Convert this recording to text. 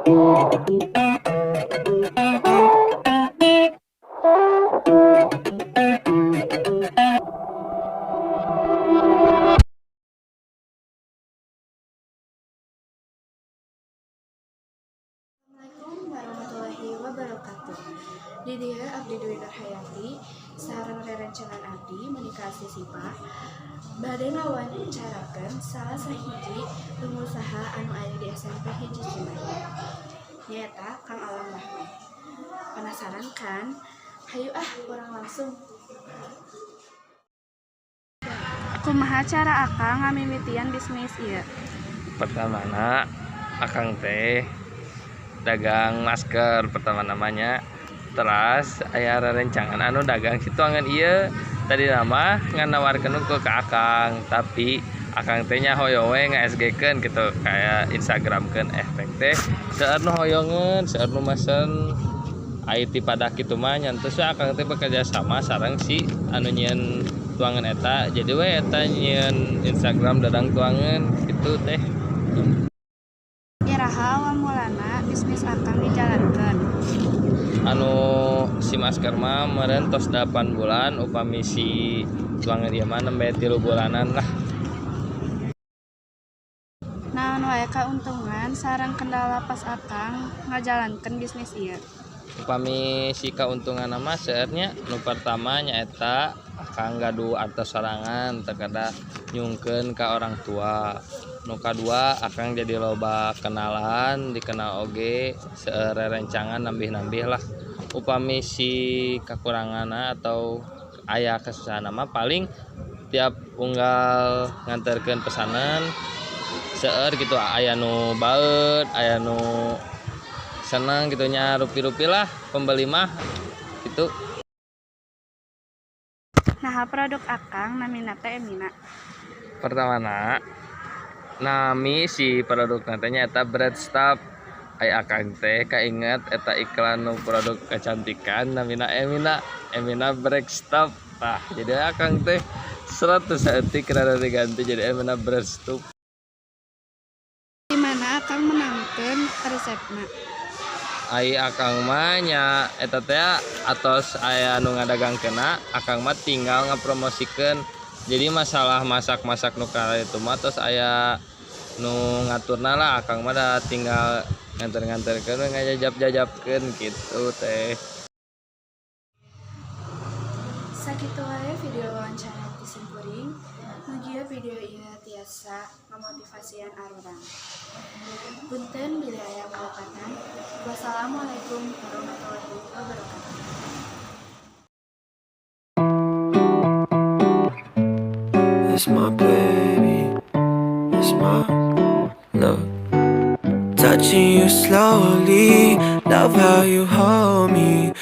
Assalamualaikum warahmatullahi wabarakatuh. Di dieu abdi Dwi Nurhayati sareng rerencangan abdi Monika Sisipa bade ngawancarakeun salah sahiji pengusaha anu aya di SMP 1 Cimahi, nyaeta Kang Alam Rahman. Penasaran kan? Hayu ah, urang langsung. Kumaha cara Akang ngamimitian bisnis ieu? Pertamana akang teh dagang masker pertama namanya, teras aya rerencangan anu dagang si tuangan ieu. Tadi nama ngan nawarkeun ke akang, tapi akang teh nya hoyong we nge-SG-keun gitu, kayak Instagramkeun. Efek teh seueur nu hoyongeun, seueur nu mesen IT pada kitu mah nya. Terus akang teh bekerja sama sareng si anu nyieun tuangan eta, jadi we eta nyieun Instagram dagang tuangan gitu teh. Iraha awal mulana bisnis Akang dijalankeun? Anu si masker mah meureun tos 8 bulan, upami si tuangan ieu mah nembe 3 bulanan lah. Naon wae kauntungan sareng kendala pas Akang ngajalankeun bisnis ieu? Upami si kauntungan mah seueur nya. Nu pertama nyaeta akang gaduh artos sorangan, teu kedah nyungkeun ka orang tua. Nu kadua, akang jadi loba kenalan, dikenal oge, seueur rerencangan nambih-nambih lah. Upami si kakuranganna atau aya kesusahan mah paling tiap unggal nganterkeun pesanan seueur gitu, aya nu baeud, aya nu seneng gitu nya, rupi-rupi lah pembeli mah gitu. Naha produk Akang namina teh Emina? Pertamana nami si produk teh nyaeta Bread Stop. Ai akang teh kainget eta iklan nu produk kecantikan namina Emina, Emina Break Stop. Tah, jadi akang teh 100 saeutik rada diganti jadi Emina Bread Stop. Di mana Akang meunangkeun resepna? Ai akang mah nya eta teh atos aya nu ngadagangkeunna, akang mah tinggal ngapromosikeun. Jadi masalah masak-masak nu itu mah tos aya nu ngaturna lah, akang mah da tinggal nganter-nganterkeun we, ngajajap-jajapkeun gitu teh. Sakitu wae video wawancara ti simkuring. Mugia video ieu tiasa ngamotivasian arurang. Punten bilih aya kalepatan. Wassalamualaikum warahmatullahi wabarakatuh. It's my baby, it's my love. Touching you slowly, love how you hold me.